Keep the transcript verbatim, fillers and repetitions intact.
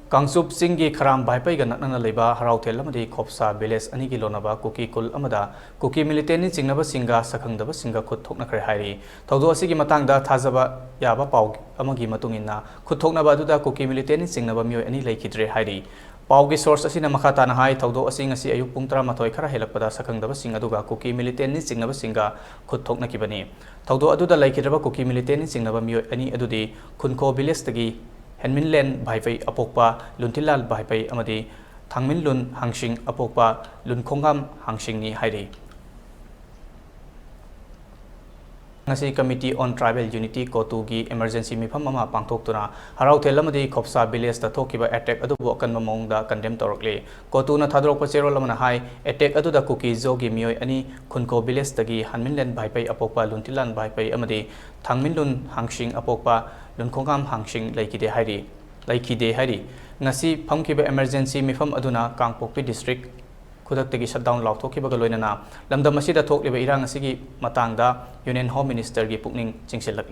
ꯀꯥꯡꯆꯨꯞ ꯆꯤꯡꯒꯤ ꯈꯔꯥꯝ ꯚꯥꯏꯄꯩꯒ ꯅꯛꯅꯅ ꯂꯩꯕ ꯍꯔꯥꯎꯊꯦꯜ ꯑꯃꯗꯤ ꯈꯣꯞꯁꯥ village ꯑꯅꯤꯒꯤ ꯂꯣꯟꯅꯕ ꯀꯨꯀꯤ ꯈꯨꯜ ꯑꯃꯗ ꯀꯨꯀꯤ militant ꯆꯤꯡꯅꯕꯁꯤꯡꯒ ꯁꯛꯈꯪꯗꯕꯁꯤꯡꯒ ꯈꯨꯠ ꯊꯣꯛꯅꯈ꯭ꯔꯦ ꯍꯥꯏꯔꯤ꯫ ꯊꯧꯗꯣꯛ ꯑꯁꯤꯒꯤ ꯃꯇꯥꯡꯗ ꯊꯥꯖꯕ ꯌꯥꯕ ꯄꯥꯎ ꯑꯃꯒꯤ ꯃꯇꯨꯡ ꯏꯟꯅ, ꯈꯨꯠ ꯊꯣꯛꯅꯕ ꯑꯗꯨꯗ ꯀꯨꯀꯤ militant ꯆꯤꯡꯅꯕ ꯃꯤꯑꯣꯏ ꯑꯅꯤ ꯂꯩꯈꯤꯗ꯭ꯔꯦ ꯍꯥꯏꯔꯤ꯫ ꯄꯥꯎꯒꯤ source ꯑꯁꯤꯅ ꯃꯈꯥ ꯇꯥꯅ ꯍꯥꯏ, ꯊꯧꯗꯣꯛ ꯑꯁꯤ ꯉꯁꯤ ꯑꯌꯨꯛ ꯄꯨꯡ ꯇꯔꯥꯃꯥꯊꯣꯏ ꯈꯔ ꯍꯦꯜꯂꯛꯄꯗ ꯁꯛꯈꯪꯗꯕꯁꯤꯡ ꯑꯗꯨꯒ ꯀꯨꯀꯤ militant ꯆꯤꯡꯅꯕꯁꯤꯡꯒ ꯈꯨꯠ ꯊꯣꯛꯅꯈꯤꯕꯅꯤ꯫ ꯊꯧꯗꯣꯛ ꯑꯗꯨꯗ ꯂꯩꯈꯤꯗ꯭ꯔꯕ ꯀꯨꯀꯤ militant ꯆꯤꯡꯅꯕ ꯃꯤꯑꯣꯏ ꯑꯅꯤ ꯑꯗꯨꯗꯤ ꯈꯨꯟꯈꯣ village ꯇꯒꯤ ꯍꯦꯟꯃꯤꯟꯂꯦꯟ ꯚꯥꯏꯄꯩ ꯑꯄꯣꯛꯄ ꯂꯨꯟꯊꯤꯂꯥꯜ ꯚꯥꯏꯄꯩ ꯑꯃꯗꯤ ꯊꯥꯡꯃꯤꯟꯂꯨꯟ ꯍꯥꯡꯁꯤꯡ ꯑꯄꯣꯛꯄ ꯂꯨꯟꯈꯣꯡꯒꯥꯝ ꯍꯥꯡꯁꯤꯡꯅꯤ ꯍꯥꯏꯔꯤ꯫ ꯉꯁꯤ Committee on Tribal Unity, CoTU ꯒꯤ emergency ꯃꯤꯐꯝ ꯑꯃ ꯄꯥꯡꯊꯣꯛꯇꯨꯅ ꯍꯔꯥꯎꯊꯦꯜ ꯑꯃꯗꯤ ꯈꯣꯞꯁꯥ village ꯇ ꯊꯣꯛꯈꯤꯕ attack ꯑꯗꯨꯕꯨ ꯑꯀꯟꯕ ꯃꯑꯣꯡꯗ condemn ꯇꯧꯔꯛꯂꯤ꯫ CoTU ꯅ ꯊꯥꯗꯣꯔꯛꯄ ꯆꯦꯔꯣꯜ ꯑꯃꯅ ꯍꯥꯏ, attack ꯑꯗꯨꯗ ꯀꯨꯀꯤ ꯖꯣꯒꯤ ꯃꯤꯑꯣꯏ ꯑꯅꯤ, ꯈꯨꯟꯈꯣ village ꯇꯒꯤ ꯍꯟꯃꯤꯟꯂꯦꯟ ꯚꯥꯏꯄꯩ ꯑꯄꯣꯛꯄ ꯂꯨꯟꯊꯤꯂꯥꯟ ꯚꯥꯏꯄꯩ ꯑꯃꯗꯤ ꯊꯥꯡꯃꯤꯟꯂꯨꯟ ꯍꯥꯡꯁꯤꯡ ꯑꯄꯣꯛꯄ ꯂꯨꯟꯈꯣꯡꯒꯥꯝ ꯍꯥꯡꯁꯤꯡ ꯂꯩꯈꯤꯗꯦ ꯍꯥꯏꯔꯤ, ꯂꯩꯈꯤꯗꯦ ꯍꯥꯏꯔꯤ꯫ ꯉꯁꯤ ꯐꯝꯈꯤꯕ emergency ꯃꯤꯐꯝ ꯑꯗꯨꯅ ꯀꯥꯡꯄꯣꯛꯄꯤ district ꯈꯨꯗꯛꯇꯒꯤ shutdown ꯂꯥꯎꯊꯣꯛꯈꯤꯕꯒ ꯂꯣꯏꯅꯅ ꯂꯝꯗꯝ ꯑꯁꯤꯗ ꯊꯣꯛꯂꯤꯕ ꯏꯔꯥꯡ ꯑꯁꯤꯒꯤ ꯃꯇꯥꯡꯗ Union Home Minister ꯒꯤ ꯄꯨꯛꯅꯤꯡ ꯆꯤꯡꯁꯤꯜꯂꯛꯂꯤ꯫